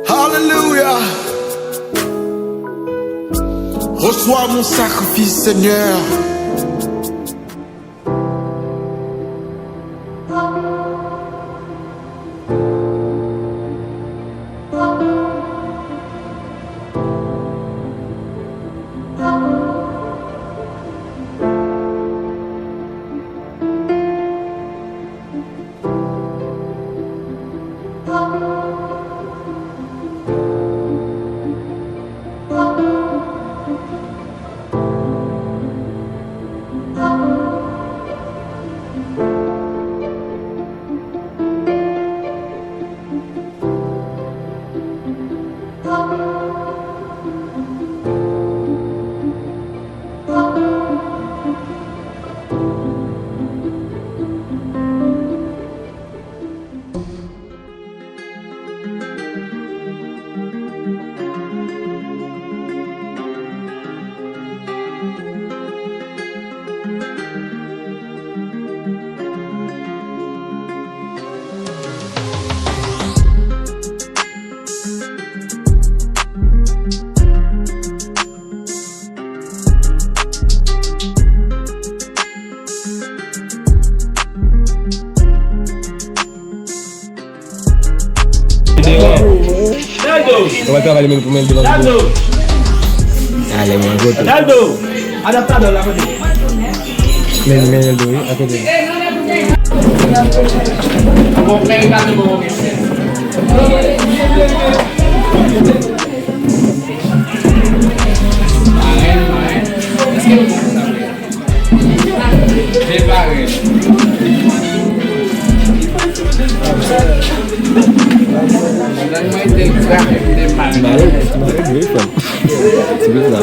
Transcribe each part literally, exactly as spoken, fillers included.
Alelouya. Reçois mon sacrifice, Seigneur. Ou va travay li menm pou men devan. Ale, mwen, goto. Adaptadò la kote? Men, men, men, wi, akote. Bon, men, gade, bon. Eske nou konn sa vre? Byen pare. Mari, mari, wi, frè m. Ti bèf la.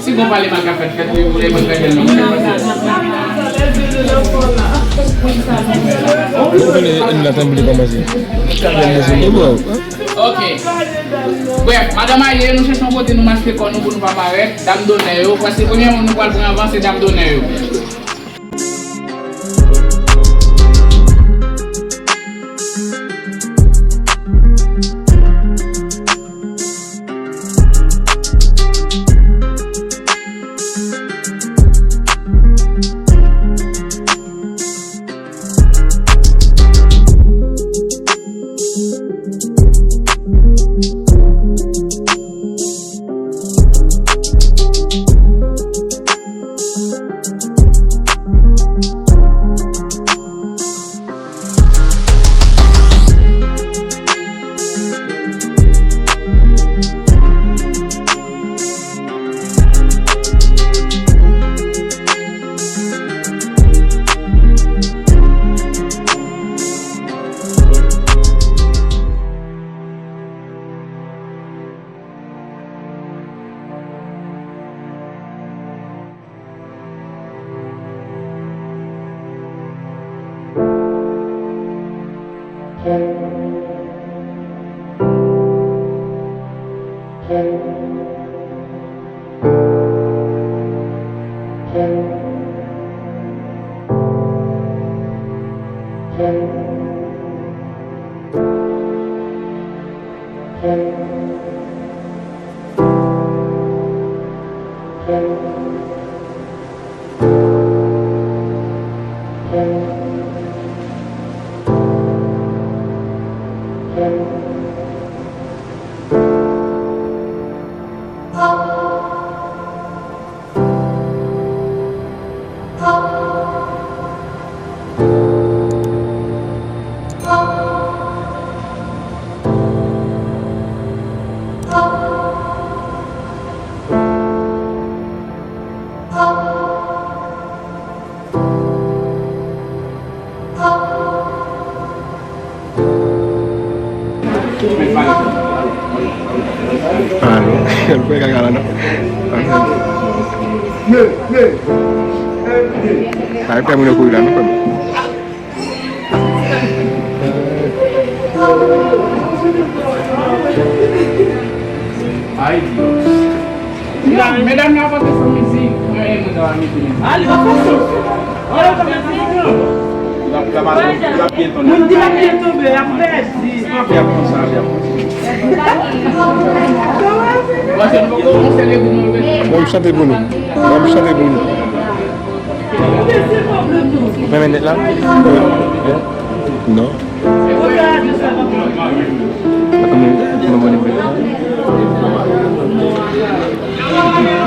Si bon pale mal ka fèt, fèt, li vle mwen fè gèl non. Ou konnen, ann la tann li pa manje. E bon. Ok. Brèf, madanm maye, nou chèche yon kote nou maske kò nou pou nou pa parèt. Dam donè yo, paske premye moun nou pral pran anvan se dam donè yo. Fè kaka la, non? Ay, fè moun yo kouri la, non, fè moun. Ay, Dios. Medam, medam yo ap antre san mizik. Mwen, mwen ta va mete mizik. Al, yo konsa. Moun di l ap byen tonbe, l ap pèdi. Ban m chante pou nou. Ban m chante pou nou. Ou renmen nèt la? Non.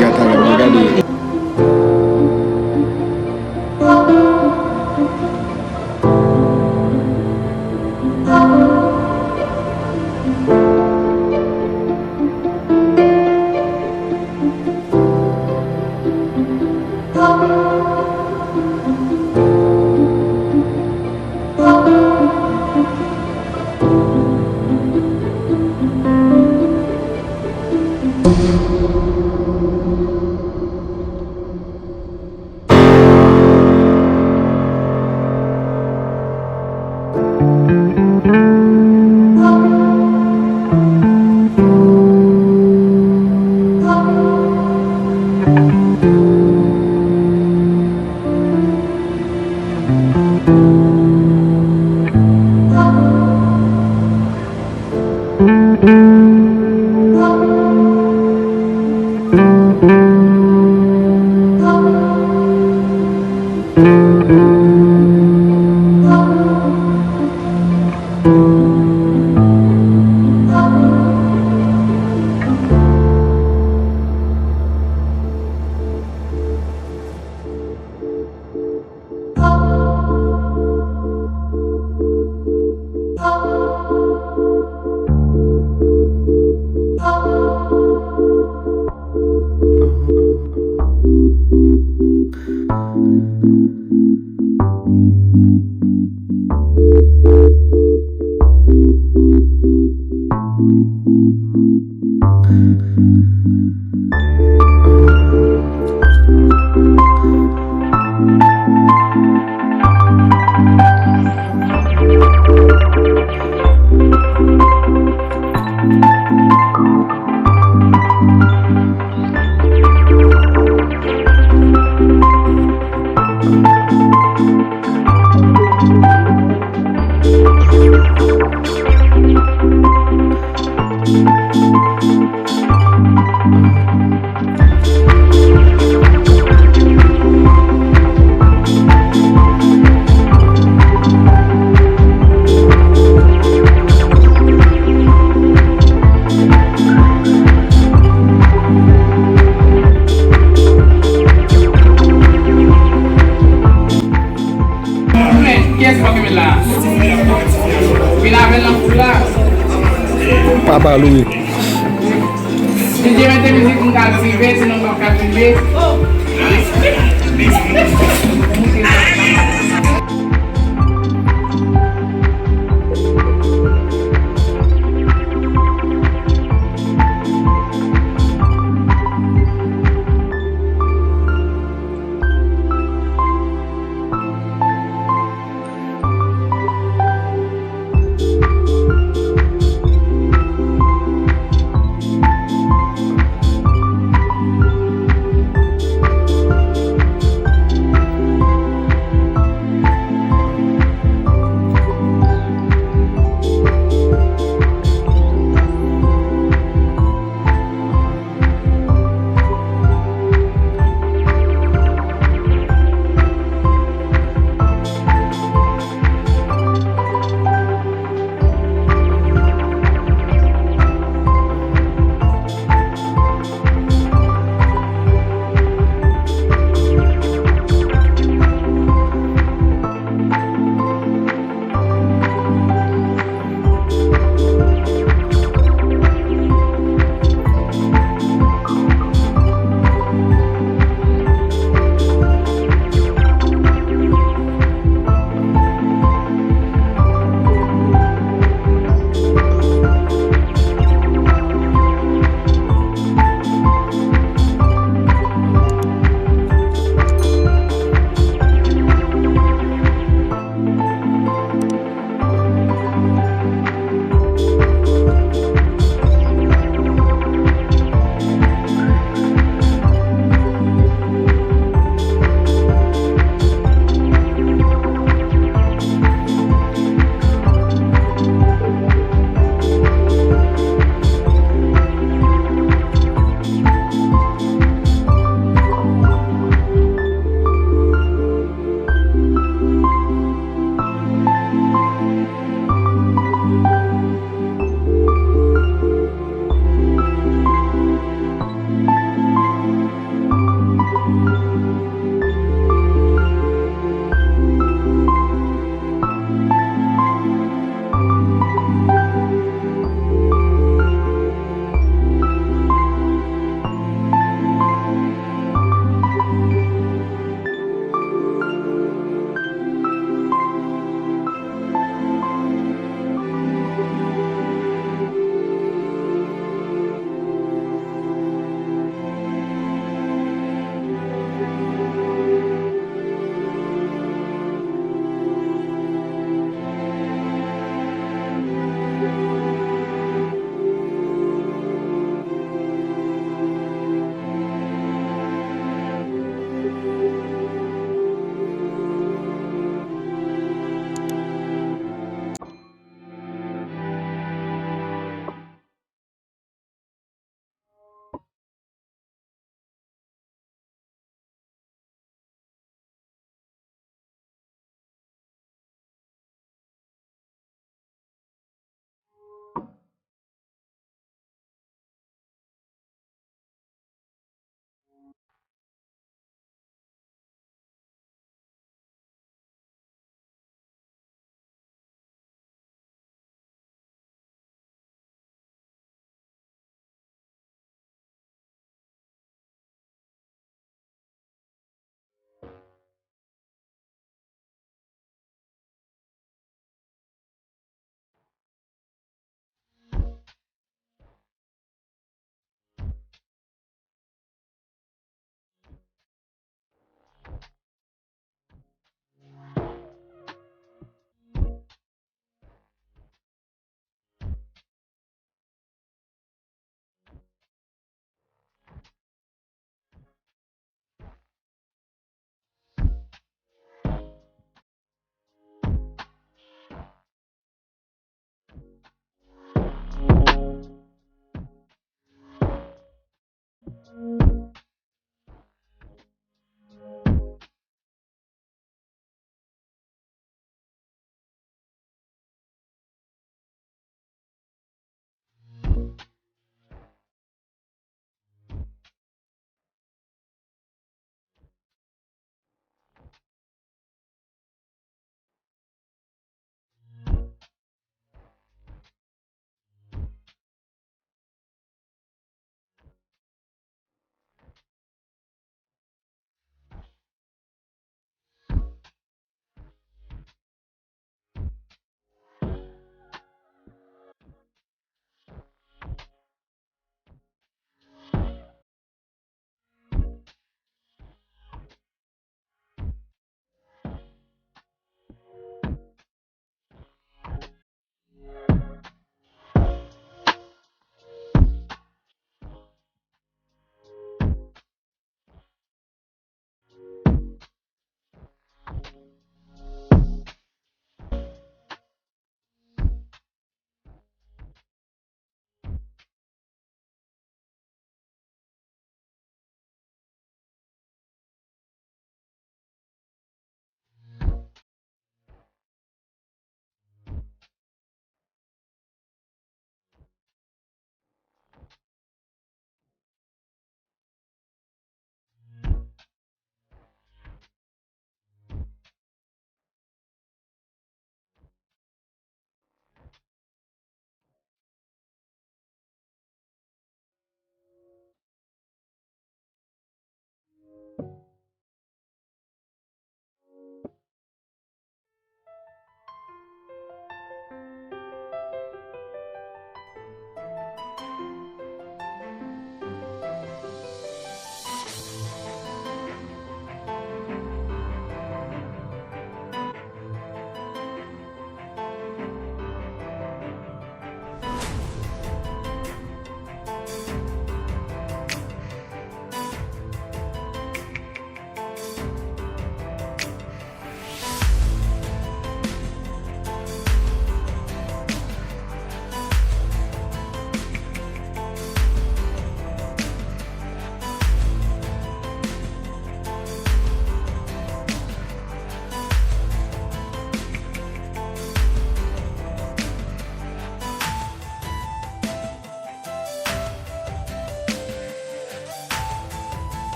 Gata la, gade. Kiyès w ap mete la? Vin avè l nan foul la. Papa Louis. D J mete mizik, m ka drive, sinon m p ap ka drive.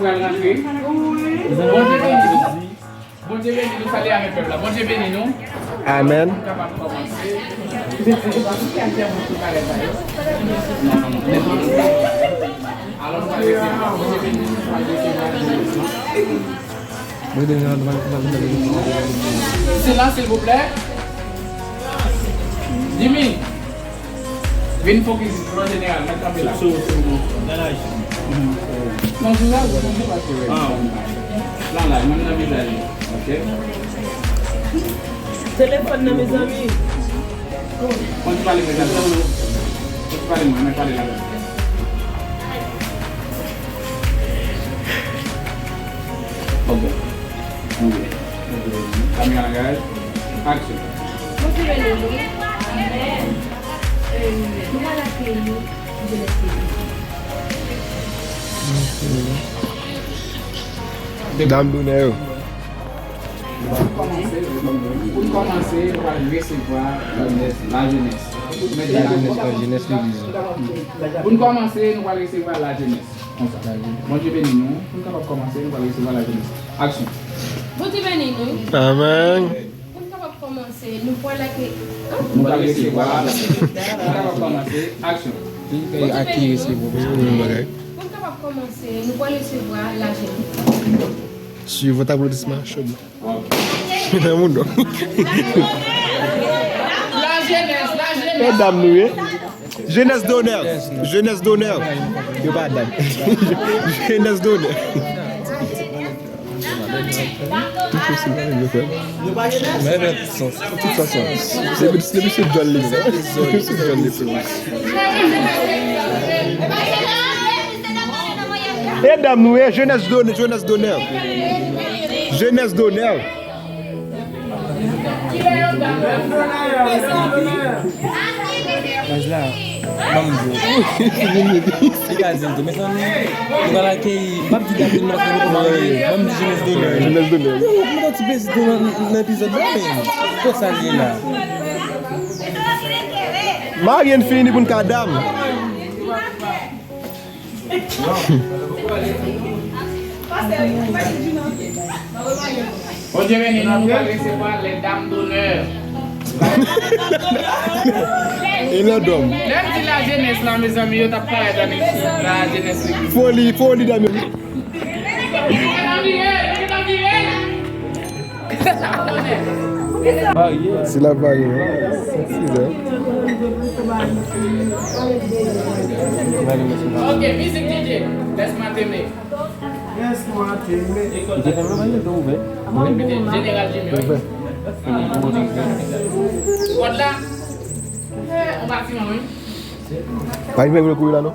Pral rantre. Bondye beni nou. Bondye beni nou. Salye avèk pèp la. Bondye beni nou. Amèn. Nou kapab kòmanse. Alò, nou pral resevwa. Bondye beni nou. Nou pral resevwa. Silans, silvouplè. Jimmy. Vin fokis, plan jeneral, mèt kanpe la. Sou, sou, sou, nan laj. Non, sou sa, ou konn se pa kore. Ah. Nan laj, menm nan vizaj li. Ok. Telefòn nan, mezanmi. Konn pale mwen, mezanmi. Konn pale mwen, mwen pale la. Ok. Ok. Kamera langaj. Aksyon. Bondye beni nou. Amèn. Euh, nou pral akeyi jenès li. Dam donè yo. Pou n kòmanse, pou n kòmanse, nou pral resevwa lajenès. Lajenès, lajenès legliz la. Pou n kòmanse, nou pral resevwa lajenès. Konsa. Bondye beni nou. Pou n kapab kòmanse, nou pral resevwa lajenès. Aksyon. Bondye beni nou. Amèn. Pou n kapab kòmanse, nou pral ake-, nou pral resevwa. Pou n kapab kòmanse, aksyon. Pou n kapab kòmanse, nou pral resevwa lajenès. Suivre votre applaudissement chaud. Nan moun non. Lajenès, lajenès. Medam nou ye. Jeunesse d'honneur. Jeunesse d'honneur. Yo pa dam. Jeunesse d'honneur. Tout posib, yo fè. Men fè tout sans. Tout sans. Se, se, se djòl li menm. Se djòl li menm. E dam nou ye, jeunesse d'honneur, jeunesse d'honneur. Jeunesse d'honneur. Baz la, ban m di w. Li ka di l tou, mezanmi, nou pral akeyi, m p ap di dam li non, paske nou poko marye, ban m di jeunesse d'honneur. Jeunesse d'honneur. Yo, m gen yon ti plezi tou nan, nan epizòd la, men konsa l ye la. Marye n fini pou n ka dam. Bondye beni nou, nou pral resevwa les dames d'honneur. E lè dòm. Lè m di lajenès la, mezanmi, yo t ap parèt avèk lajenès legliz. Foli, foli dam yo. Se la varye, wi. Sizè. Ok, mizik D J. Laisse-moi t'aimer. Laisse-moi t'aimer. Repete, Jeneral Jimmy, wi. Kòd la. Eh, on batiman, wi. Pa gen moun kouri la, non?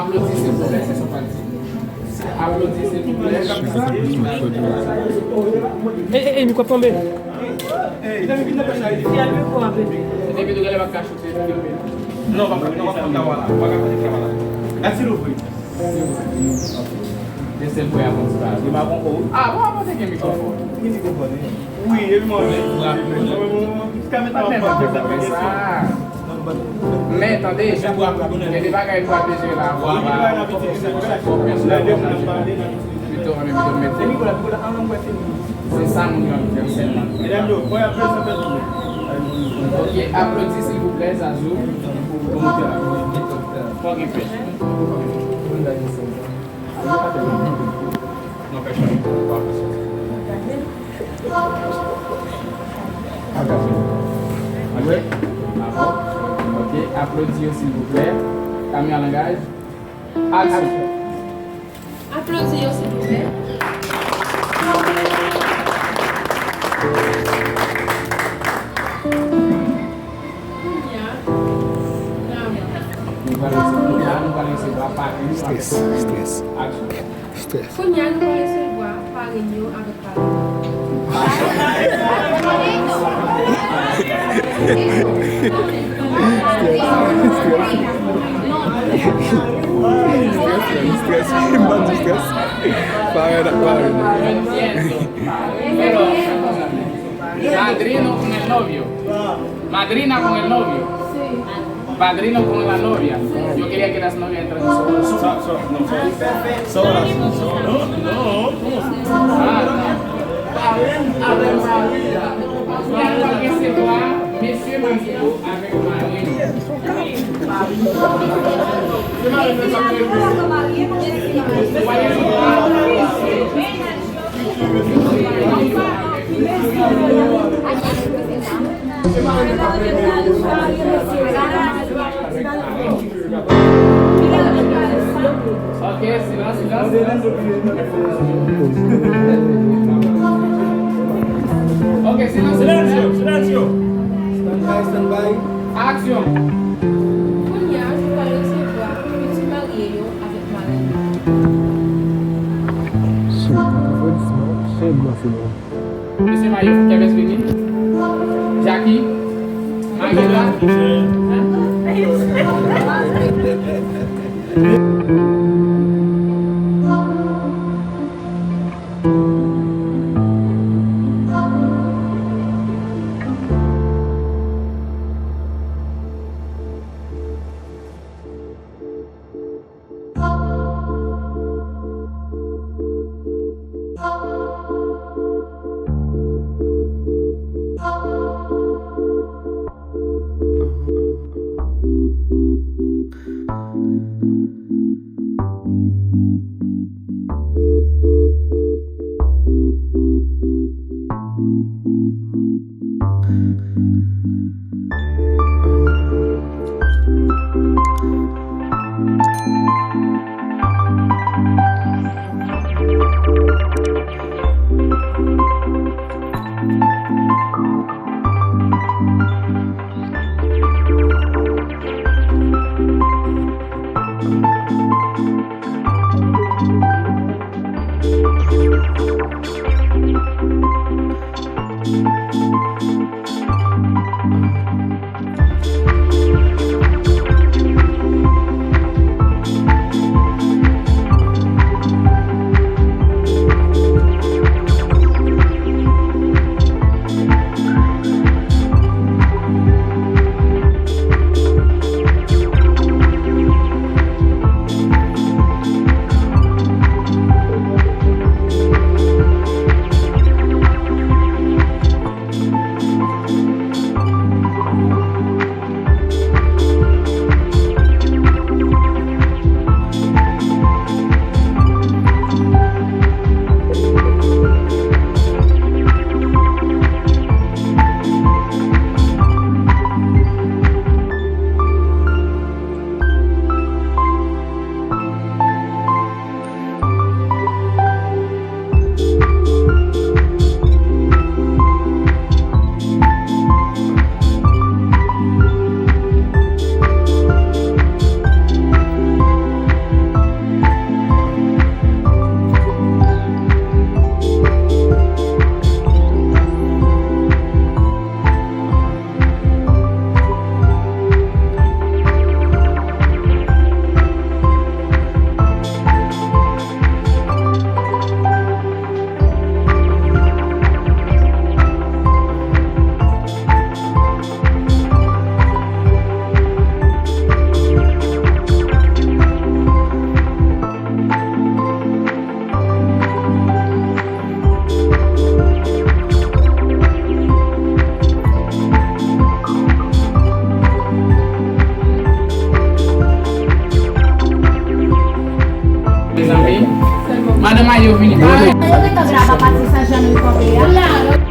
Aplodi, silvouplè, se sa w pral di. Aplodi, silvouplè. Ey, ey, ey, mikwo ap tonbe. Fè mikwo a, bebe. Depi tou gade, pa ka choute. Non, pa ka, non, pa ka, pa ka, pa ka. Gad si l ouvri. Yon sèl fwa y ap antre. Li pa konko wi. Ah bon, avan te gen mikwofòn. Ki mikwofòn wi? Wi, epi mwen menm. Ka met anfas sa. Men tande, gen de bagay nou pa bezwen la. Pito, ann pito mete. Se sa moun yo ap fè sèlman. Ok, aplodi silvouplè, Zazou. Fò gen pèch. Non, pèch la. Ok, bravo. Ok, aplodi yo silvouplè. Kamera langaj. Aksyon. Aplodi yo silvouplè. Kounye a, n a... Nou pral resevwa, nou pral resevwa parenn yo avèk... Strès, strès. Aksyon. Strès. Kounye a, nou pral resevwa parenn yo avèk parenn yo. Strès, strès. Strès, strès. M pa di strès. Parenn ak parenn. Pero, padrino con el novio. Madrina con el novio. Padrino con la novia. Yo quería que las novias entraran. So, so, no, so, so, no, no, no. Ah, no. Parenn avèk mari a. Kounye a nou pral resevwa mesye marye yo avèk marenn yo. Ok, silans, silans, silans. Ok, silans, silans. Silencio, silencio. Stand by, stand by. Aksyon. Kounye a, nou pral resevwa pitit marye yo avèk marenn yo. Shit, refrèdisman, chèn nan se bon. Mesye marye, kèbès vini. Jackie, Mariela. Sangra pa pati san janm li kanpe a.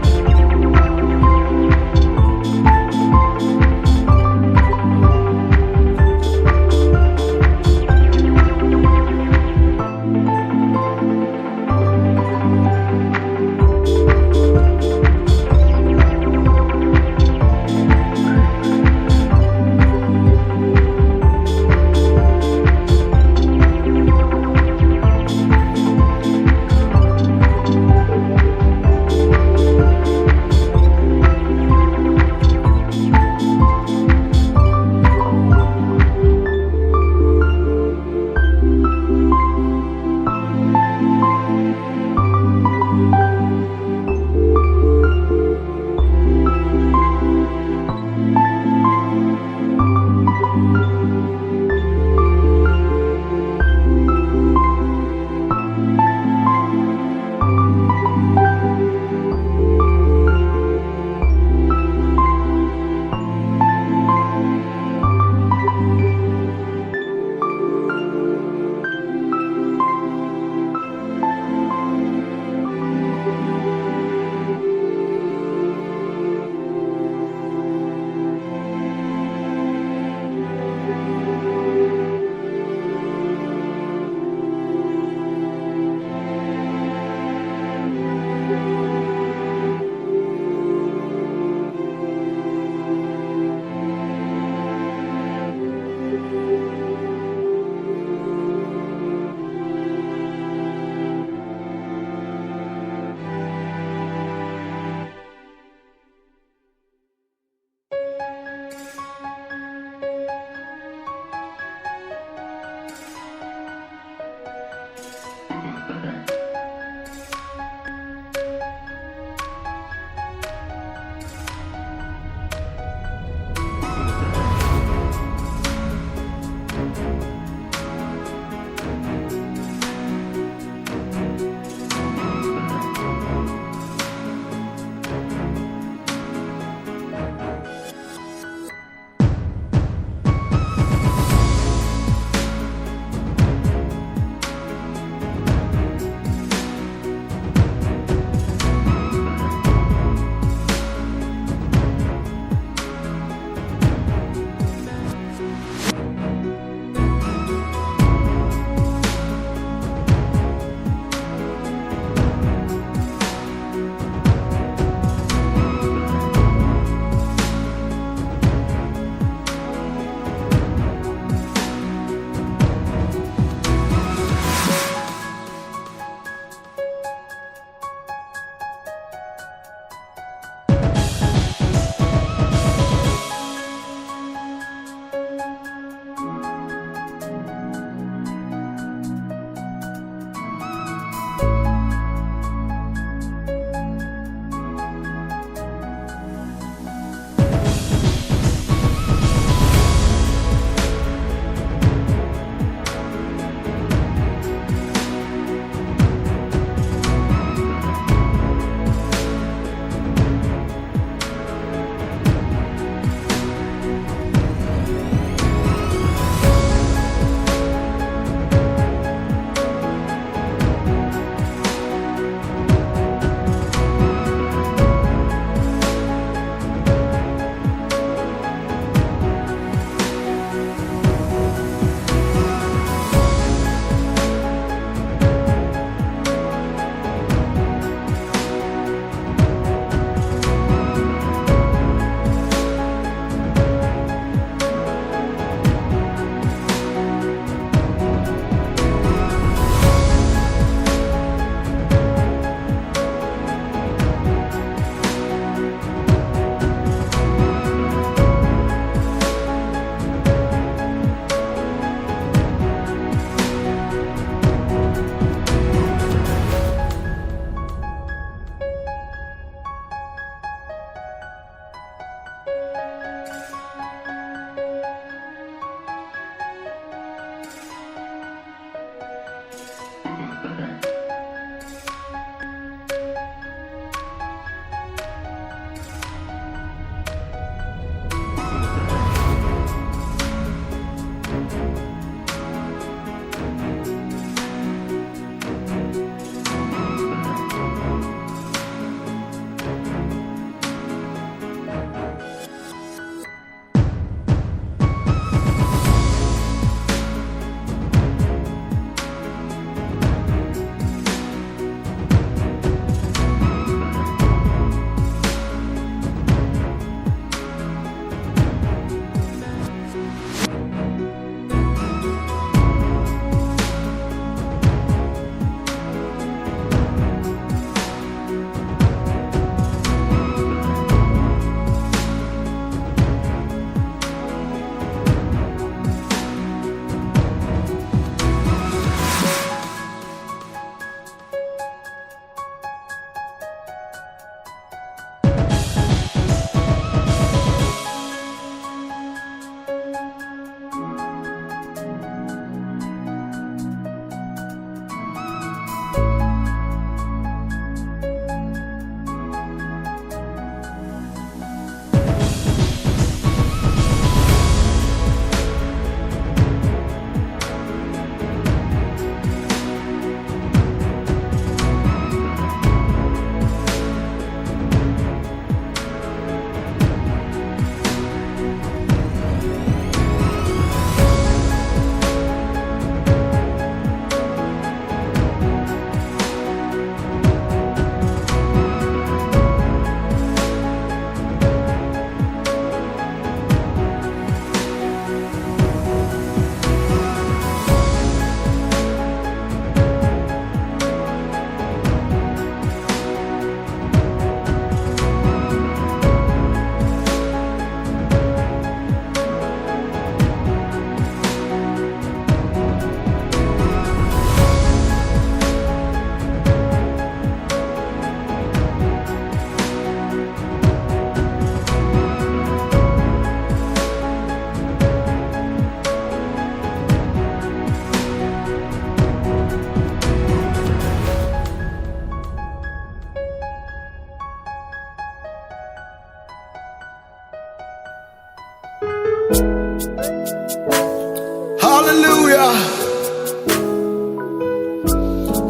Alléluia.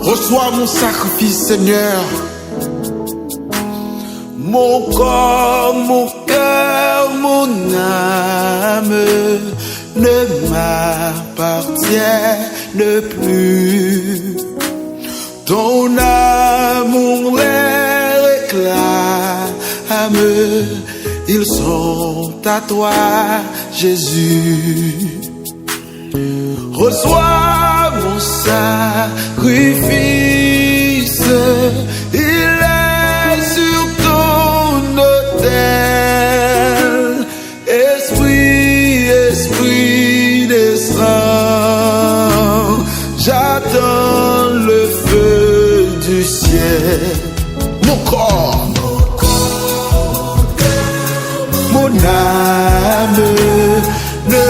Reçois mon sacrifice, Seigneur. Mon corps, mon cœur, mon âme ne m'appartiennent plus. Ton amour les réclame, ils sont à toi, Jésus. Reçois mon sacrifice, il est sur ton autel. Esprit, Esprit, descends, j'attends le feu du ciel. Mon corps, mon âme ne